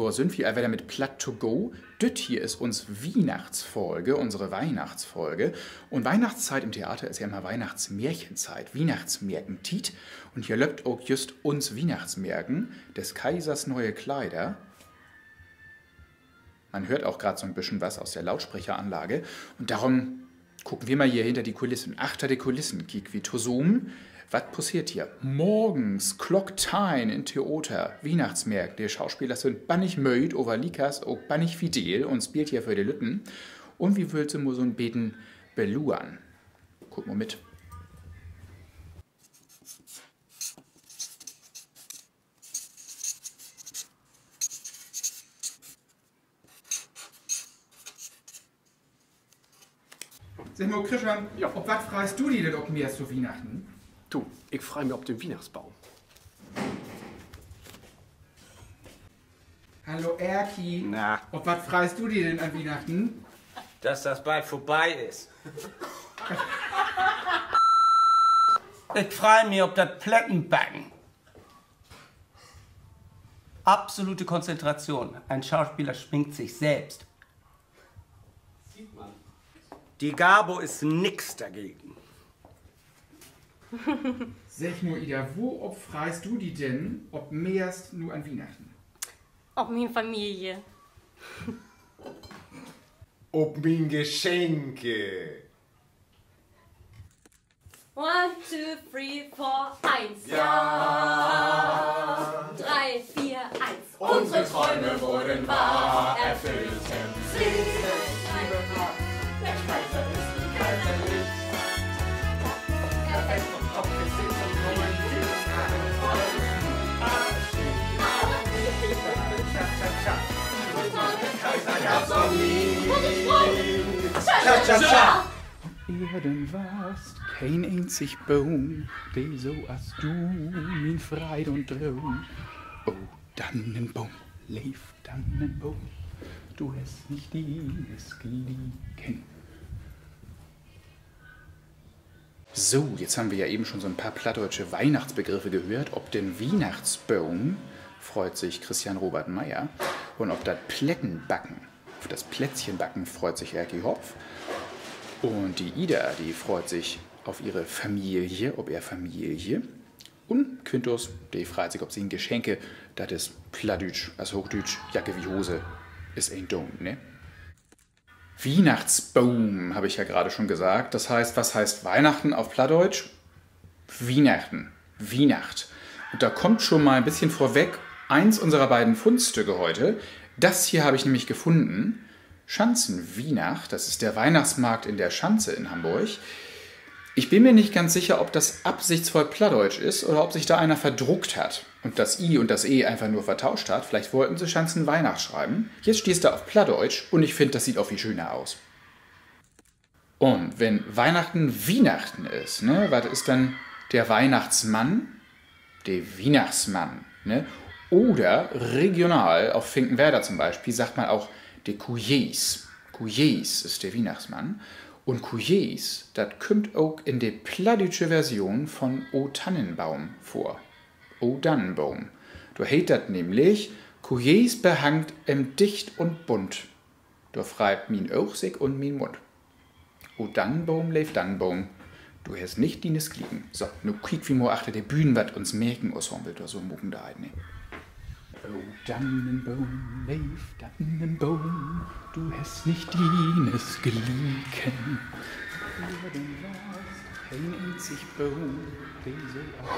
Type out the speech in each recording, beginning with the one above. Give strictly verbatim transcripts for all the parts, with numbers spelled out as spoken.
Dor sünd wi al wedder mit Platt to go. Düt hier is uns Wiehnachtsfolge, unsere Weihnachtsfolge. Un Weihnachtszeit im Theater is ja immer Weihnachtsmärchenzeit, Wiehnachtsmärkentiet. Un hier löppt ok jüst uns Wiehnachtsmärken, Des Kaisers neue Kleider. Man hört auch grad so 'n bisschen was aus der Lautsprecheranlage. Un dorüm kiekt wi mal hier hinter de Kulissen. Achter de Kulissen kiekt wi tosamen, wat passeert hier. Morgens, Klock teihn in Theater, Wiehnachtsmärk. De Schauspelers sünd bannig mööd, aver liekers ok bannig fidel un speelt hier för de Lütten. Un wi wüllt se mal so 'n beten beluern. Kummt mal mit. Segg mal, Christian, ja, op wat freist du di denn op mehrst to Wiehnachten? Du, ik frei mi op den Wiehnachtsboom. Hallo, Erki. Na? Op wat freist du di denn an Wiehnachten? Dass dat bald vörbei is. Ik frei mi op dat Plättenbacken. Absolute Konzentration. Ein Schauspieler schminkt sich selbst. De Gabo is nix dagegen. Segg mal, Ida, woop freist du di denn op mehrst nu an Wiehnachten? Op mien Familie. Op mien Geschenke. One, two, three, four, eins. Ja. Drei, vier, eins. Unsere Träume wurden wahr, erfüllt. Cha, cha, cha. Op Erden wasst keen eenzig Boom, de so as du mien Freid un Droom. O Dannenboom, leev Dannenboom, du hest nich dienesgelieken. So, jetzt haben wir ja eben schon so ein paar plattdeutsche Weihnachtsbegriffe gehört. Op den Wiehnachtsboom freut sich Christian Robert Meyer un op dat Plättenbacken, auf das Plätzchenbacken freut sich Erki Hopf. Und die Ida, die freut sich auf ihre Familie, op ehr Familie. Un Quintus, de freit sik op sien Geschenke. Dat is Plattdüütsch as Hoochdüütsch, Jacke wie Hose, is een Doon, ne? Wiehnachtsboom, hab ich ja gerade schon gesagt. Das heißt, was heißt Weihnachten auf Plattdeutsch? Wiehnachten, Wienacht. Und da kommt schon mal ein bisschen vorweg eins unserer beiden Fundstücke heute. Das hier habe ich nämlich gefunden. Schanzenwienacht, das ist der Weihnachtsmarkt in der Schanze in Hamburg. Ich bin mir nicht ganz sicher, ob das absichtsvoll Plattdeutsch ist oder ob sich da einer verdruckt hat und das I und das E einfach nur vertauscht hat. Vielleicht wollten sie Schanzenweihnacht schreiben. Jetzt steht's da auf Plattdeutsch und ich find, das sieht auch viel schöner aus. Un wenn Weihnachten Wiehnachten is, ne, wat is denn de Wiehnachtsmann? De Wiehnachtsmann, ne? Oder regional auf Finkenwerder zum Beispiel sagt man auch de Kujees. Kujees is de Wiehnachtsmann. Un Kujees, dat kümmt ok in de plattdüütsche Version von O Tannenbaum vor. O Dannenboom. Dor heet dat nämlich: Kujees behangt em dicht un bunt. Dor freit mien Oog sik un mien Mund. O Dannenboom, leev Dannenboom, du hest nich dienesglieken. So, nu kiekt wi mal achter de Bühn, wat uns Märkenensemble dor so maken deit, ne? O Dannenboom, leev Dannenboom, du hest nich dienesglieken. Keen eenzig Boom, de so as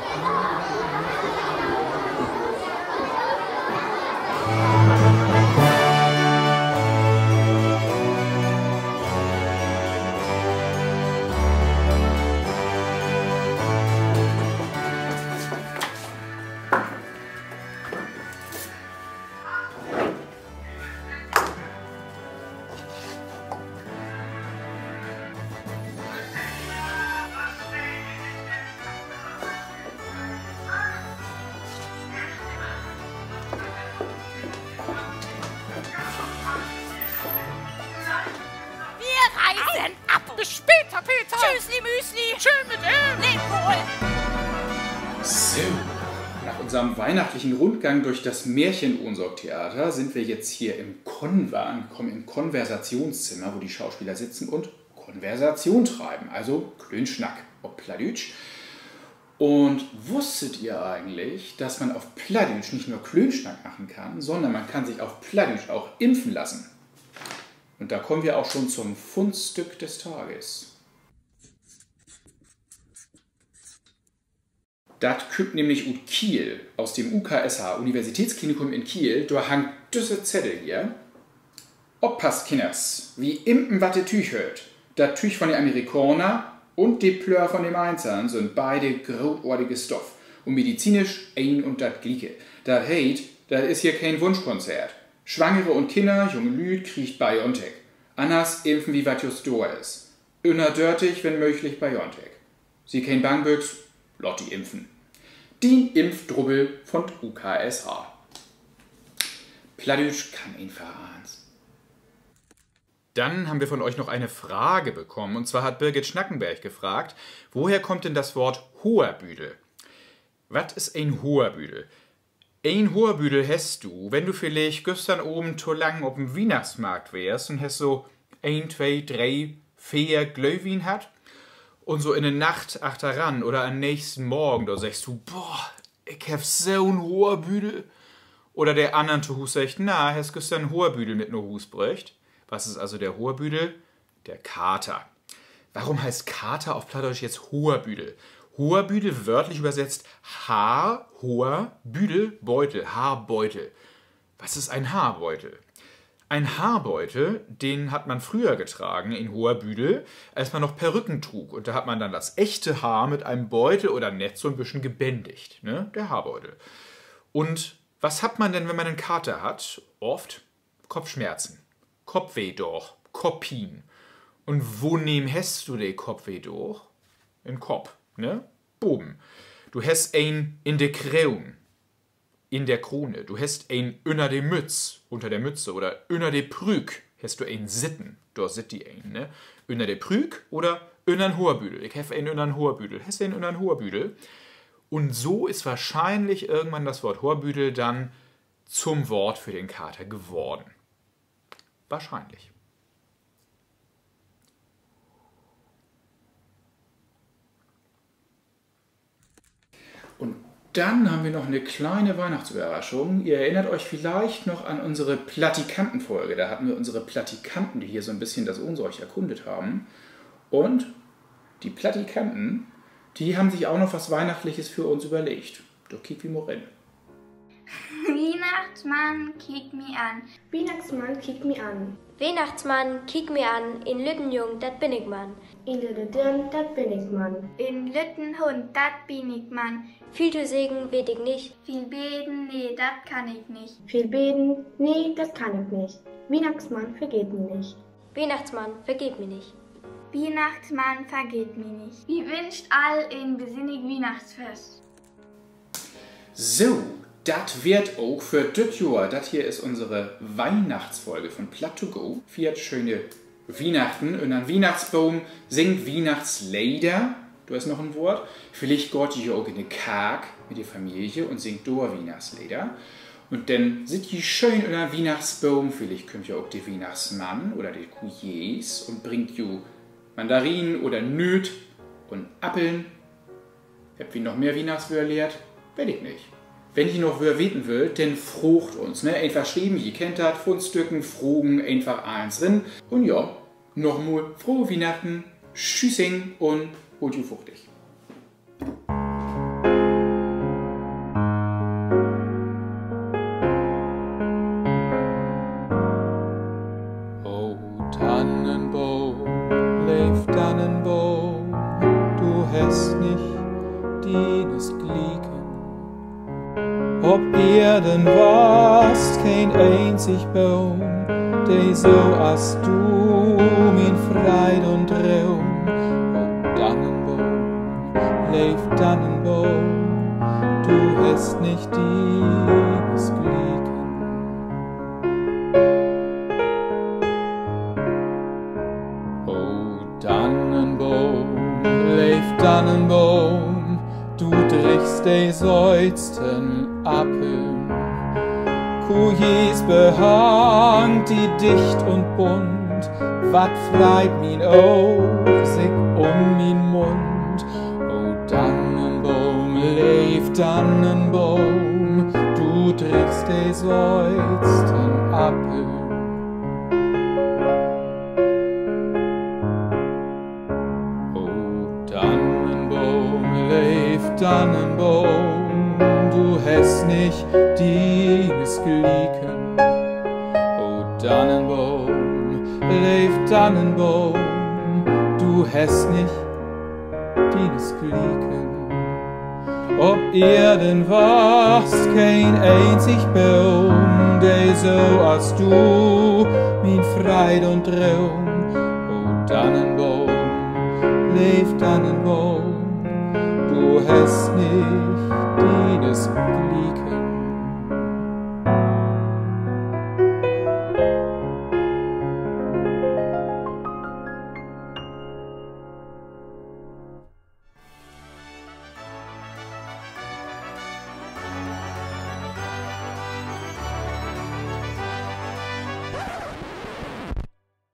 Wir reisen ab. Bis später, Peter. Tschüssli, Müsli. Tschö mit Ö. Leep wohl. So, nach Unserem weihnachtlichen Rundgang durch das Märchen-Ohnsorg-Theater sind wir jetzt hier im Konver angekommen, im Konversationszimmer, wo die Schauspieler sitzen und Konversation treiben, also Klöönschnack auf Plattdütsch. Und wusstet ihr eigentlich, dass man auf Plattdütsch nicht nur Klöönschnack machen kann, sondern man kann sich auf Plattdütsch auch impfen lassen? Und da kommen wir auch schon zum Fundstück des Tages. Dat kümmt nämlich ut Kiel, aus dem U K S H, Universitätsklinikum in Kiel. Dor hangt düsse Zettel hier. Oppasst, Kinners, wi impen, wat de Tüüg höört. Dat Tüüg von de Amerikaner un de Plöör von de Mainzern sünd beide grootoordige Stoff un medizinisch een un dat Glieke. Dat heet, dat is hier keen Wunschkonzert. Swangere un Kinner, junge Lüüd kriegt BioNTech. Anners impfen wi, wat just dor is. Ünner dörtig, wenn mööglich, BioNTech. Sünd keen Bangbüx, laat di impfen. Dien Impfdrubbel von U K S H. Plattdüütsch kann eenfach allens. Dann haben wir von euch noch eine Frage bekommen. Und zwar hat Birgit Schnackenberg gefragt: Woher kommt denn das Wort Hoabüdel? Wat is en Hoabüdel? En Hoabüdel hest du, wenn du villicht güstern Avend to lang op en Wiehnachtsmarkt weerst un hest so een, twee, dree, veer Glöhwien hatt un so in de Nacht achteran oder an'n nächsten Morgen, dor seggst du: Boah, ik heff so'n Hoabüdel. Oder de annern to Huus seggt: Na, hest güstern en Hoabüdel mit na Huus bröcht? Was ist also der Hoabüdel? Der Kater. Warum heißt Kater auf Plattdeutsch jetzt Hoabüdel? Hoabüdel, wörtlich übersetzt Haar, Hoor, Büdel, Beutel, Haarbeutel. Was ist ein Haarbeutel? Ein Haarbeutel, den hat man früher getragen, en Hoabüdel, als man noch Perücken trug. Und da hat man dann das echte Haar mit einem Beutel oder Netz so ein bisschen gebändigt, ne? Der Haarbeutel. Und was hat man denn, wenn man einen Kater hat? Oft Kopfschmerzen, Koppwehdaag, Kopppien. Un woneem hest du de Koppwehdaag? In'n Kopp, ne? Boven. Du hest een in de Kroon, in der Krone. Du hest een ünner de Mütz, unter der Mütze, oder ünner de Prüük hest du een sitten. Dor sitt di een, ne? Ünner de Prüük oder ünner'n Hoabüdel. Ik heff een ünner'n Hoabüdel. Hest een ünner'n Hoabüdel? Und so ist wahrscheinlich irgendwann das Wort Hoabüdel dann zum Wort für den Kater geworden. Wahrscheinlich. Und dann haben wir noch eine kleine Weihnachtsüberraschung. Ihr erinnert euch vielleicht noch an unsere Plattikantenfolge. Da hatten wir unsere Plattikanten, die hier so ein bisschen das Ohnsorg erkundet haben. Und die Plattikanten, die haben sich auch noch was Weihnachtliches für uns überlegt. Dor kiekt wi mal rin. Wiehnachtsmann, kiek mi an. Wiehnachtsmann, kiek mi an. Wiehnachtsmann, kiek mi an, en lütten Jung, dat bün ik man. En lütte Deern, dat bün ik man. En lütten Hund, dat bün ik man. Veel to seggen weet ik nich. Veel beden, nee, dat kann ik nich. Veel beden, nee, dat kann ik nich. Wiehnachtsmann, vergeet mi nich. Wiehnachtsmann, vergeet mi nich. Wiehnachtsmann, vergeet mi nich. Wi wünscht all en besinnig Wiehnachtsfest. So, dat weer't ok för düt Johr. Dat hier is unsere Weihnachtsfolge von Platt to go. Fiert schöne Wiehnachten ünner'n Wiehnachtsboom, singt Wiehnachtsleder. Dor is noch en Woort. Villicht gaht ji ja ok in de Kark mit de Familie un singt dor Wiehnachtsleder. Un denn sitt ji schöön ünner'n Wiehnachtsboom. Villicht kümmt ja ok de Wiehnachtsmann oder de Kujees un bringt ju Mandarinen oder Nööt un Appeln. Hebbt wi noch mehr Wiehnachtswöör lehrt? Weet ik nich. Wenn ji noch Wöör weten wüllt, denn fraagt uns, ne? Eenfach schrieven, ji kennt dat, Fundstücken, Fragen, eenfach allens rin. Un ja, nochmal frohe Wiehnachten, tschüssing un holt ju fuchtig. O Dannenboom, leev Dannenboom, du hest nich dienesglieken. Op Eerden wasst keen eenzig Boom, de so as du mien Freid un Droom. O Dannenboom, leev Dannenboom, du hest nich dienesglieken. O Dannenboom, leev Dannenboom, du driggst de söötsten Appeln. Kuhjes behangt di dicht un bunt, wat freit mien Oog sik um mien Mund. O Dannenboom, leev Dannenboom, du driggst de söötsten Appeln. O Dannenboom, leev Dannenboom, du hest nich dienes Glieken. O Dannenboom, leev Dannenboom, du hest nich dienes Glieken. Op Eerden wasst keen eenzig Boom, de so as du, mien Freid un Droom. O Dannenboom, leev Dannenboom, du hest nich dienes Glieken.